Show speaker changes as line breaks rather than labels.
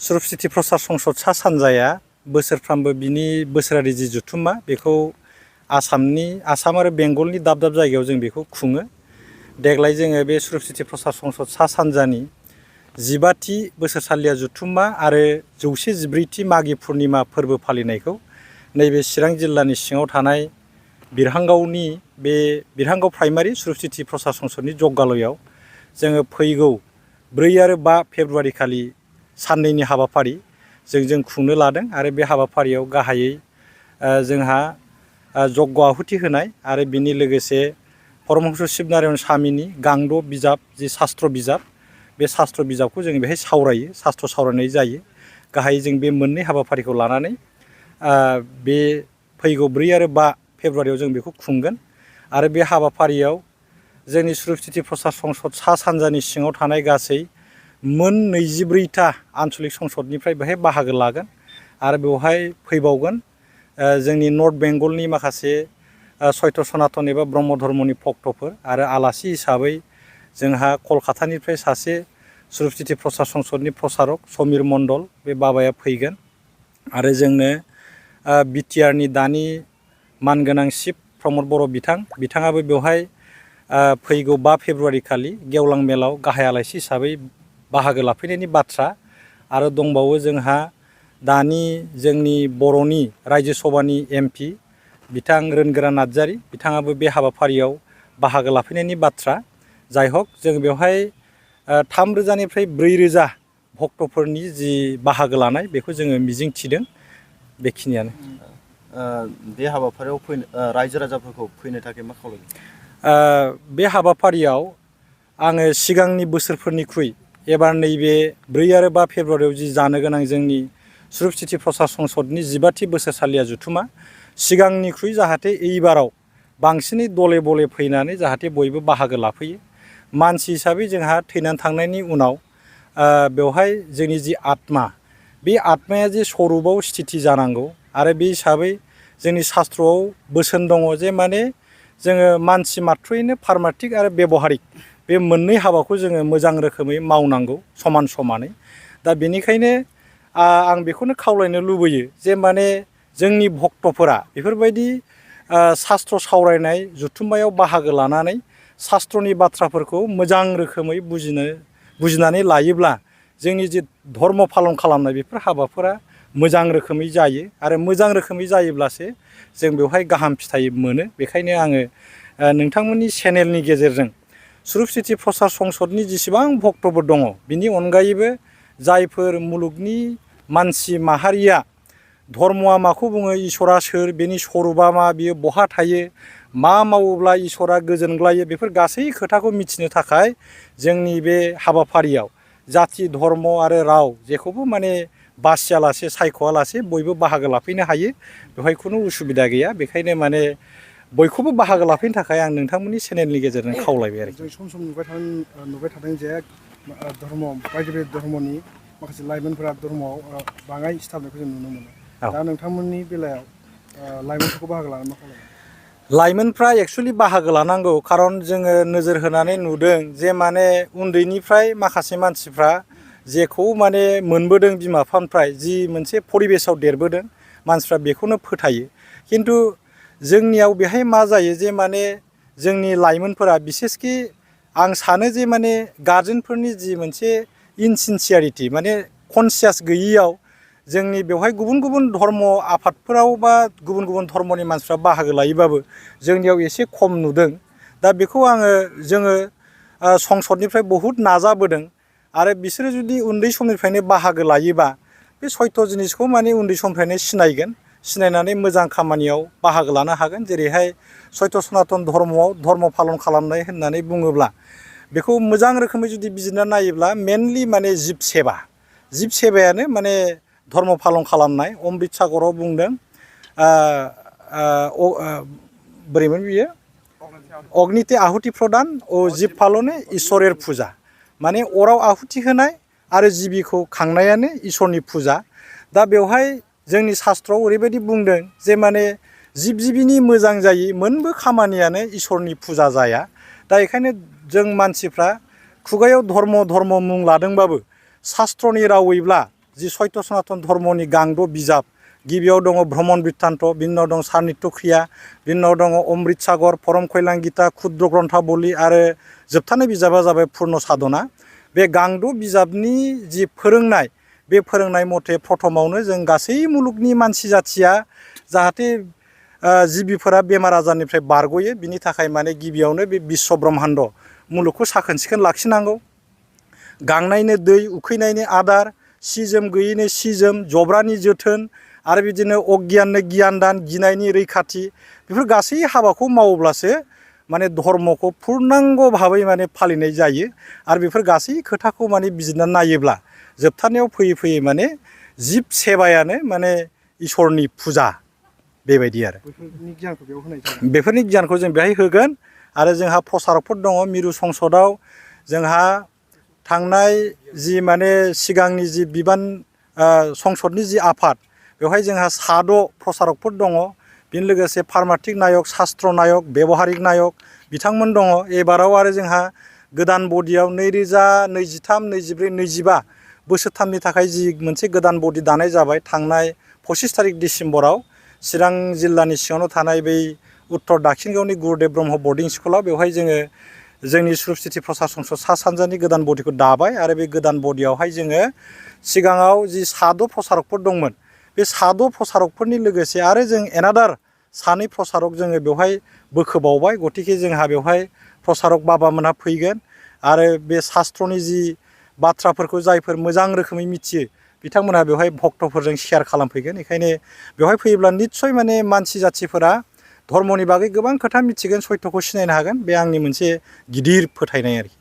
सुरुपसिथि प्रसार संसद सा सानजाया बोसोरफ्रामबो बिनि बोसोरारि जि जुथुम्मा बेखौ आसाम आरो बेंगलनि दाब दाब जायगायाव जों बेखौ खुङो। देग्लाय जोङो बे सुरुपसिथि प्रसार संसद सा सानजानि 15थि बोसोरसालिया जुथुम्मा आरो 114थि मागि पुर्निमा फोरबो फालिनायखौ नैबे चिरां जिल्लानि सिङाव थानाय बिरहांगावनि बे बिरहांगाव प्राइमारि सुरुपसिथि प्रसार संसदनि जग्गालयाव जोङो फैगौ 4 आरो 5 फेब्रुवारि खालि साननैनि हाबाफारि जों खुंनो लादों आरो बे हाबाफारियाव गाहायै जोंहा जग्ग आहुति होनाय आरो बिनि लोगोसे परमहंस शिबनारायण स्वामीनि गांद' बिजाब जि शास्त्र बिजाब बे शास्त्र बिजाबखौ जों बेहाय सावरायो, शास्त्र सावरायनाय जायो। गाहायै जों बे मोननै हाबाफारिखौ लानानै बे फैगौ 4 आरो 5 फेब्रुवारियाव जों बेखौ खुंगोन आरो बे हाबाफारियाव जोंनि सुरुपसिथि प्रसार संसद सा सानजानि सिङाव थानाय गासै मोन 24था आन्चलिक संसदनिफ्राय बेहाय बाहागो लागोन आरो बेवहाय फैबावगोन जोंनि नर्थ बेंगलनि माखासे सयत सनातन एबा ब्रह्म धर्मनि भक्तफोर आरो आलासि हिसाबै जोंहा कलकातानिफ्राय सासे सुरुपसिथि प्रसार संसदनि प्रसारक समीर मण्डल बे बाबाया फैगोन आरो जोंनो बिटिआरनि दानि मानगोनां चिफ प्रमद बर' बिथाङाबो बेवहाय फैगौ 5 फेब्रुवारि खालि गेवलां मेलाव गाहाय आलासि हिसाबै बाहागो लाफैनायनि बाथ्रा आरो दंबावो जोंहा दानि जोंनि बर'नि रायजो सभानि एमपि बिथां रोनगोरा नार्जारी बिथाङाबो बे हाबाफारियाव बाहागो लाफैनायनि बाथ्रा। जाय हक जों बेवहाय 3000निफ्राय 4000 भक्तफोरनि जि बाहागो लानाय बेखौ जोङो मिजिं थिदों। बेखिनियानो।
बे हाबाफारियाव रायजो राजाफोरखौ फैनो थाखाय मा खावलायगोन?
बे हाबाफारियाव आङो सिगांनि बोसोरफोरनिख्रुइ एबार नैबे 4 आरो 5 फेब्रुवारियाव जि जानो गोनां जोंनि सुरुपसिथि प्रसार संसदनि 15थि बोसोरसालिया जुथुमा सिगांनिख्रुइ जाहाथे एइबाराव बांसिनै दले बले फैनानै जाहाथे बयबो बाहागो लाफैयो। मानसि हिसाबै जोंहा थैनानै थांनायनि उनाव बेवहाय जोंनि जि आत्मा बे आत्माया जे स्वरूपाव स्थिति जानांगौ आरो बे हिसाबै जोंनि शास्त्रआव बोसोन दङ जे माने जोङो मानसि मात्रयैनो पारमार्थिक आरो बेबहारिक बे मोननै हाबाखौ जोङो मोजां रोखोमै मावनांगौ समान समानै। दा बेनिखायनो आं बेखौनो खावलायनो लुबैयो जे माने जोंनि भक्तफोरा बेफोरबायदि शास्त्र सावरायनाय जुथुम्मायाव बाहागो लानानै शास्त्रनि बाथ्राफोरखौ मोजां रोखोमै बुजिनानै लायोब्ला जोंनि जि धर्म पालन खालामनाय बेफोर हाबाफोरा मोजां रोखोमै जायो आरो मोजां रोखोमै जायोब्लासो जों बेवहाय गाहाम फिथाइ मोनो। बेखायनो आङो नोंथांमोननि चेनेलनि गेजेरजों सुरुपसिथि प्रसार संसदनि जेसेबां भक्तफोर दङ बिनि अनगायैबो जायफोर मुलुगनि मानसि माहारिया धर्मआ माखौ बुङो, इसोरा सोर, बेनि स्वरूपा मा, बियो बहा थायो, मा मावोब्ला इसोरा गोजोनग्लायो, बेफोर गासै खोथाखौ मिथिनो थाखाय जोंनि बे हाबाफारियाव जाथि धर्म आरो राव जेखौबो माने बासियालासे सायख'आलासे बयबो बाहागो लाफैनो हायो। बेवहाय खुनु उसुबिदा गैया। बेखायनो माने बयखौबो बाहागो लाफैनो थाखाय आं नोंथांमोननि चेनेलनि गेजेरजों खावलायबाय आरोखि।
जों सम नुबाय थादों जे धर्म बायदि बायदि धर्मनि माखासे लाइमोनफोरा धर्मआव बाङाय सिथाबनायखौ जों नुनो मोनो। दा नोंथांमोननि बेलायाव लाइमोनफोरखौ बाहागो लानानै मा खालामो?
लाइमोनफ्रा एक्सुवेलि बाहागो लानांगौ, खारन जोङो नोजोर होनानै नुदों जे माने उन्दैनिफ्राय माखासे मानसिफ्रा जेखौ माने मोनबोदों बिमा बिफानिफ्राय जि मोनसे परिबेसाव देरबोदों मानसिफ्रा बेखौनो फोथायो। खिन्थु जोंनियाव बेहाय मा जायो जे माने जोंनि लाइमोनफोरा बिसेसकि आं सानो जे माने गार्जेनफोरनि जि मोनसे इनसिनसियारिटि माने कनसियास गैयियाव जोंनि बेवहाय गुबुन गुबुन धर्म आफादफोराव बा गुबुन गुबुन धर्मनि मानसिफ्रा बाहागो लायोबाबो जोंनियाव एसे खम नुदों। दा बेखौ जोङो संसदनिफ्राय बहुद नाजाबोदों आरो बिसोरो जुदि उन्दै समनिफ्रायनो बाहागो लायोबा बे सयत जिनिसखौ माने उन्दै समनिफ्रायनो सिनायगोन, सिनायनानै मोजां खामानियाव बाहागो लानो हागोन। जेरैहाय सयत सनातन धर्मआव धर्म पालन खालामनाय होननानै बुङोब्ला बेखौ मोजां रोखोमै जुदि बिजिरना नायोब्ला मेनलि माने जिब सेबायानो माने धर्म पालन खालामनाय। अमृत सागराव बुंदों बोरैमोन बियो, अग्निते आहुति प्रदान ओ जिब पालने इसोरेर फुजा, माने अराव आहुति होनाय आरो जिबिखौ खांनायानो इसोरनि फुजा। दा बेवहाय जोंनि शास्त्रआव ओरैबायदि बुंदों जे माने जिब जिबिनि मोजां जायै मोनबो खामानियानो इसोरनि फुजा जाया। दा बेखायनो जों मानसिफ्रा खुगायाव धर्म मुं लादोंबाबो शास्त्रनि रावैब्ला जि सत्य सनातन धर्मनि गांद' बिजाब गिबियाव दङ भ्रमण बृत्तान्त, बिनि उनाव दं सारनित्य क्रिया, बिनि उनाव दङ अमृत सागर, परम कल्याण गीता, क्षुद्र ग्रन्थाबलि आरो जोबथानाय बिजाबा जाबाय पुर्ण साधना। बे गांद' बिजाबनि जि फोरोंनाय बे फोरोंनाय मथे प्रथमावनो जों गासै मुलुगनि मानसि जाथिया जाहाथे जिबिफोरा बेमार आजारनिफ्राय बारग'यो बिनि थाखाय माने गिबियावनो बे बिश्व ब्रह्माण्ड मुलुगखौ साखोन सिखोन लाखिनांगौ। गांनायनो दै, उखैनायनो आदार, सि जोम गैयैनो सि जोम, जब्रानि जोथोन आरो बिदिनो अगियाननो गियान दान, गिनायनि रैखाथि, बेफोर गासै हाबाखौ मावोब्लासो माने धर्मखौ पुर्णांग भाबै माने फालिनाय जायो। आरो बेफोर गासै खोथाखौ माने बिजिरना नायोब्ला जोबथारनायाव फैयै फैयै माने जिब सेबायानो माने इसोरनि फुजा बेबायदि आरो
बेफोरनि गियानखौ बेयाव होनाय जायो।
बेफोरनि गियानखौ जों बेहाय होगोन। आरो जोंहा प्रसारकफोर दङ मिरु संसदआव जोंहा थांनाय जि माने सिगांनि जि बिबान संसदनि जि आफाद बेवहाय जोंहा 6 प्रसारकफोर दङ। बेजों लोगोसे फार्माटिक नायक, शास्त्र नायक, बेवहारिक नायक बिथांमोन दङ। एबाराव आरो जोंहा गोदान बडियाव 2023, 24, 25 बोसोरथामनि थाखाय जि मोनसे गोदान बडि दानाय जाबाय थांनाय 25 तारिख डिसेम्बराव चिरां जिल्लानि सिङावनो थानाय बै उत्तर दाक्षिणगावनि गुरुदेव ब्रह्म बर्डिं स्कुलाव बेवहाय जोङो जोंनि सुरुप सिटि प्रसार संसद सा सानजानि गोदान बडिखौ दाबाय। आरो बे गोदान बडियावहाय जोङो सिगाङाव जि 6 प्रसारकफोर दंमोन बे 6 प्रसारकफोरनि लोगोसे आरो जों एनादार 2 प्रसारक जोङो बेवहाय बोखोबावबाय। गतिके जोंहा बेवहाय प्रसारक बाबामोनहा फैगोन आरो बे शास्त्रनि जि बाथ्राफोरखौ जायफोर मोजां रोखोमै मिथियो बिथांमोनहा बेवहाय भक्तफोरजों शेयार खालामफैगोन। बेखायनो बेवहाय फैयोब्ला निस्सय माने मानसि जाथिफोरा धर्मनि बागै गोबां खोथा मिथिगोन, सत्यखौ सिनायनो हागोन। बे आंनि मोनसे गिदिर फोथायनाय आरोखि।